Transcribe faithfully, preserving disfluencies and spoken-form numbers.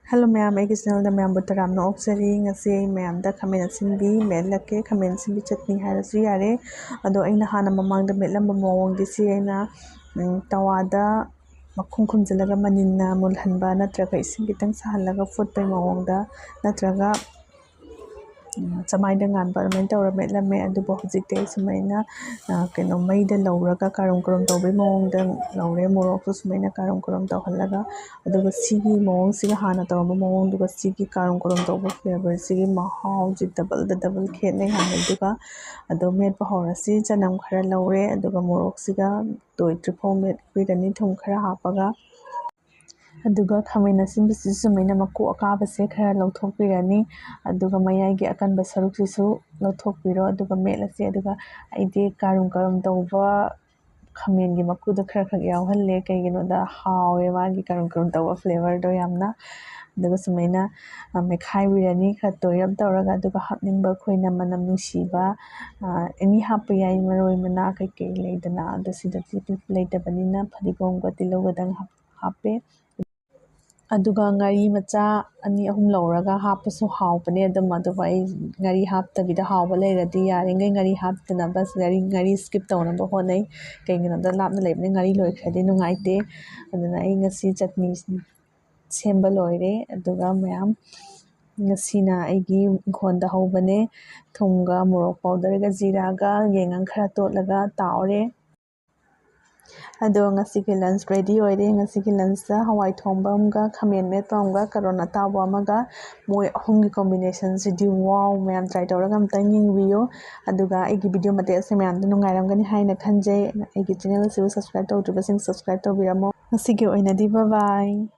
Hello ꯃꯌꯥꯝ, ꯑꯩꯒꯤ ꯆꯦꯅꯦꯜꯗ ꯃꯌꯥꯝꯕꯨ ꯇꯔꯥꯝꯅ ꯑꯣꯛꯆꯔꯤ꯫ ꯉꯁꯤ ꯑꯩ ꯃꯌꯥꯝꯗ ꯈꯥꯃꯦꯟ ꯑꯁꯤꯟꯕꯤ ꯃꯦꯠꯂꯛꯀꯦ꯫ ꯈꯥꯃꯦꯟ ꯑꯁꯤꯟꯕꯤ ꯆꯠꯅꯤ ꯍꯥꯏꯔꯁꯨ ꯌꯥꯔꯦ꯫ ꯑꯗꯣ ꯑꯩꯅ ꯍꯥꯟꯅ ꯃꯃꯥꯡꯗ ꯃꯦꯠꯂꯝꯕ ꯃꯑꯣꯡꯗꯤ ꯁꯤ ꯑꯩꯅ, ꯎꯝ, ꯇꯋꯥꯗ ꯃꯈꯨꯝ ꯈꯨꯝꯖꯤꯜꯂꯒ ꯃꯅꯤꯟꯅ ꯃꯨꯜꯍꯟꯕ ꯅꯠꯇ꯭ꯔꯒ ꯏꯁꯤꯡ ꯈꯤꯇꯪ ꯁꯥꯍꯜꯂꯒ ꯐꯨꯠꯄꯩ ꯃꯑꯣꯡꯗ ꯅꯠꯇ꯭ꯔꯒ, ꯎꯝ, ꯆꯃꯥꯏꯗ ꯉꯥꯟꯕ ꯑꯗꯨꯃꯥꯏꯅ ꯇꯧꯔ ꯃꯦꯠꯂꯝꯃꯦ꯫ ꯑꯗꯨꯕꯨ ꯍꯧꯖꯤꯛꯇꯤ ꯑꯩ ꯁꯨꯃꯥꯏꯅ, ꯑ, ꯀꯩꯅꯣ, ꯃꯩꯗ ꯂꯧꯔꯒ ꯀꯥꯔꯨꯝ ꯀꯥꯔꯨꯝ ꯇꯧꯕꯩ ꯃꯑꯣꯡꯗ ꯂꯧꯔꯦ꯫ ꯃꯣꯔꯣꯛꯁꯨ ꯁꯨꯃꯥꯏꯅ ꯀꯥꯔꯨꯝ ꯀꯥꯔꯨꯝ ꯇꯧꯍꯜꯂꯒ, ꯑꯗꯨꯒ ꯁꯤꯒꯤ ꯃꯑꯣꯡꯁꯤꯒ ꯍꯥꯟꯅ ꯇꯧꯔꯝꯕ ꯃꯑꯣꯡꯗꯨꯒ ꯁꯤꯒꯤ ꯀꯥꯔꯨꯝ ꯀꯥꯔꯨꯝ ꯇꯧꯕ flavourꯁꯤꯒꯤ ꯃꯍꯥꯎꯁꯤ double ꯗ double ꯈꯦꯠꯅꯩ ꯍꯥꯟꯅꯩꯗꯨꯒ꯫ ꯑꯗꯣ ꯃꯦꯠꯄ ꯍꯧꯔꯁꯤ꯫ ꯆꯅꯝ ꯈꯔ ꯂꯧꯔꯦ, ꯑꯗꯨꯒ ꯃꯣꯔꯣꯛꯁꯤꯒ ꯇꯣꯏꯗ꯭ꯔꯤꯐꯥꯎ ꯃꯦꯠꯄꯤꯔꯅꯤ ꯊꯨꯝ ꯈꯔ ꯍꯥꯞꯄꯒ꯫ ꯑꯗꯨꯒ ꯈꯥꯃꯦꯟ ꯑꯁꯤꯟꯕꯁꯤꯁꯨ ꯁꯨꯃꯥꯏꯅ ꯃꯀꯨ ꯑꯀꯥꯕꯁꯦ ꯈꯔ ꯂꯧꯊꯣꯛꯄꯤꯔꯅꯤ꯫ ꯑꯗꯨꯒ ꯃꯌꯥꯏꯒꯤ ꯑꯀꯟꯕ ꯁꯔꯨꯛꯁꯤꯁꯨ ꯂꯧꯊꯣꯛꯄꯤꯔꯣ꯫ ꯑꯗꯨꯒ ꯃꯦꯠꯂꯁꯤ꯫ ꯑꯗꯨꯒ ꯑꯩꯗꯤ ꯀꯥꯔꯨꯝ ꯀꯥꯔꯨꯝ ꯇꯧꯕ ꯈꯥꯃꯦꯟꯒꯤ ꯃꯀꯨꯗꯣ ꯈꯔ ꯈꯛ ꯌꯥꯎꯍꯜꯂꯦ꯫ ꯀꯩꯒꯤꯅꯣꯗ ꯍꯥꯎꯋꯦ ꯃꯥꯒꯤ ꯀꯥꯔꯨꯝ ꯀꯥꯔꯨꯝ ꯇꯧꯕ flavourꯗꯣ ꯌꯥꯝꯅ꯫ ꯑꯗꯨꯒ ꯁꯨꯃꯥꯏꯅ, ꯑ, ꯃꯦꯠꯈꯥꯏꯕꯤꯔꯅꯤ ꯈꯔ ꯇꯣꯏꯔꯞ ꯇꯧꯔꯒ꯫ ꯑꯗꯨꯒ ꯍꯥꯞꯅꯤꯡꯕ ꯑꯩꯈꯣꯏꯅ ꯃꯅꯝ ꯅꯨꯡꯁꯤꯕ, ꯑ, any ꯍꯥꯞꯄ ꯌꯥꯏ, ꯃꯔꯣꯏ ꯃꯅꯥ ꯀꯩꯀꯩ ꯂꯩꯗꯅ꯫ ꯑꯗꯣ ꯁꯤꯗꯗꯤ ꯂꯩꯇꯕꯅꯤꯅ ꯐꯗꯤꯒꯣꯝꯒ ꯇꯤꯜꯍꯧꯒꯗꯪ ꯍꯥꯞ-, ꯍꯥꯞꯄꯦ꯫ ꯑꯗꯨꯒ ꯉꯥꯔꯤ ꯃꯆꯥ ꯑꯅꯤ ꯑꯍꯨꯝ ꯂꯧꯔꯒ ꯍꯥꯞꯄꯁꯨ ꯍꯥꯎꯕꯅꯦ ꯑꯗꯨꯝ꯫ ꯑꯗꯨꯕꯨ ꯑꯩ ꯉꯥꯔꯤ ꯍꯥꯞꯇꯕꯤꯗ ꯍꯥꯎꯕ ꯂꯩꯔꯗꯤ ꯌꯥꯔꯤꯉꯩ ꯉꯥꯔꯤ ꯍꯥꯞꯇꯅꯕ, ꯉꯥꯔꯤ, ꯉꯥꯔꯤ skip ꯇꯧꯅꯕ ꯍꯣꯠꯅꯩ꯫ ꯀꯩꯒꯤꯅꯣꯗ ꯂꯥꯞꯅ ꯂꯩꯕꯅꯤꯅ ꯉꯥꯔꯤ ꯂꯣꯏꯈ꯭ꯔꯗꯤ ꯅꯨꯡꯉꯥꯏꯇꯦ꯫ ꯑꯗꯨꯅ ꯑꯩ ꯉꯁꯤ ꯆꯠꯅꯤ ꯁꯦꯝꯕ ꯂꯣꯏꯔꯦ꯫ ꯑꯗꯨꯒ ꯃꯌꯥꯝ ꯉꯁꯤꯅ ꯑꯩꯒꯤ ꯏꯪꯈꯣꯜꯗ ꯍꯧꯕꯅꯦ꯫ ꯊꯨꯝꯒ ꯃꯣꯔꯣꯛ powderꯒ ꯖꯤꯔꯥꯒ ꯌꯥꯏꯉꯪ ꯈꯔ ꯇꯣꯠꯂꯒ ꯇꯥꯎꯔꯦ꯫ ꯑꯗꯣ ꯉꯁꯤꯒꯤ lunch ready ꯑꯣꯏꯔꯦ꯫ ꯉꯁꯤꯒꯤ lunchꯇ ꯍꯋꯥꯏ ꯊꯣꯡꯕ ꯑꯃꯒ, ꯈꯥꯃꯦꯟ ꯃꯦꯠꯄ ꯑꯃꯒ, ꯀꯥꯔꯣꯠ ꯑꯇꯥꯎꯕ ꯑꯃꯒ, ꯃꯣꯏ ꯑꯍꯨꯝꯒꯤ combinationꯁꯤꯗꯤ wow! ꯃꯌꯥꯝ try ꯇꯧꯔꯒ ꯑꯝꯇꯪ ꯌꯦꯡꯕꯤꯌꯨ꯫ ꯑꯗꯨꯒ ꯑꯩꯒꯤ video ꯃꯇꯦꯛ ꯑꯁꯤ ꯃꯌꯥꯝꯗ ꯅꯨꯡꯉꯥꯏꯔꯝꯒꯅꯤ ꯍꯥꯏꯅ ꯈꯟꯖꯩ꯫ ꯑꯩꯒꯤ channel ꯑꯁꯤꯕꯨ subscribe ꯇꯧꯗ꯭ꯔꯤꯕꯁꯤꯡ subscribe ꯇꯧꯕꯤꯔꯝꯃꯣ꯫ ꯉꯁꯤꯒꯤ ꯑꯣꯏꯅꯗꯤ bye bye꯫